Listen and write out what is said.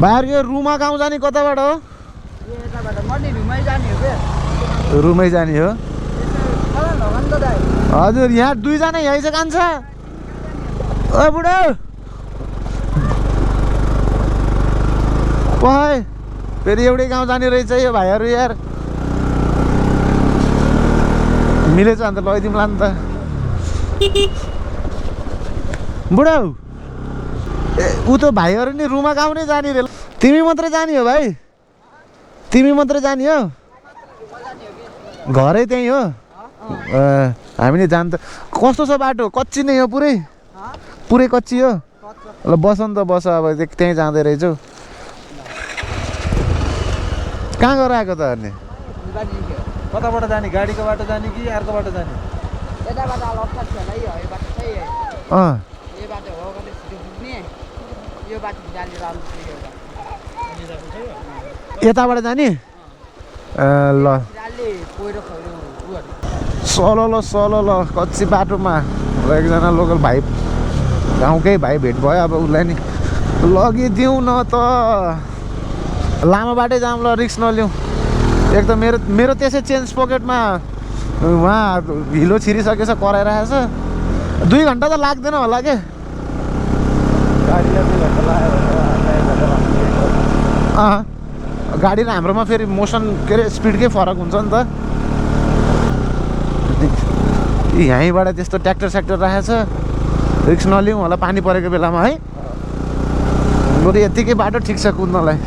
भाइहरु यो रुमा गाउँ जाने कताबाट हो? रुमै जाने हो हजुर। यहाँ दुईजना यही छ कान्छ। ओ बुढो ओइ फेरि एउटै गाउँ जाने रहेछ यो भाइहरु यार। मिलेछ अन्त लैदिउँला नि त। बुढो ऊ त भाइहरु नि रुमा गाउँ नै जाने रे। तिमी मात्रै जाने हो भाइ? तिमी मात्रै जाने हो? घरै त्यही हो? हामी नि जान्छ। कस्तो छ बाटो? कच्ची नै हो पुरै? पुरै कच्ची हो? ल बस नि त बस, अब त्यहीँ जाँदै रहेछौ। कहाँ गएर आएको त अनि? कताबाट जाने? गाडीको बाटो जाने कि अर्को बाटो जाने? यताबाट जाने? ल सलो कच्ची बाटोमा र एकजना लोकल भाइ गाउँकै भाइ भेट भयो। अब उसलाई नि लगिदिउँ न त। लामो बाटै जाऊँ ल, रिक्स नलिउँ। एक त मेरो त्यसै चेन्ज पकेटमा उहाँ हिलो छिरिसकेछ, कराइरहेछ। 2 घन्टा त लाग्दैन होला के? गाडी र हाम्रोमा फेरि मोसन के अरे स्पिडकै फरक हुन्छ नि त। यहीँबाट त्यस्तो ट्र्याक्टर स्याक्टर राखेछ, रिक्स नलिउँ होला पानी परेको बेलामा है। बरु यतिकै बाटो ठिक छ कुद्नलाई।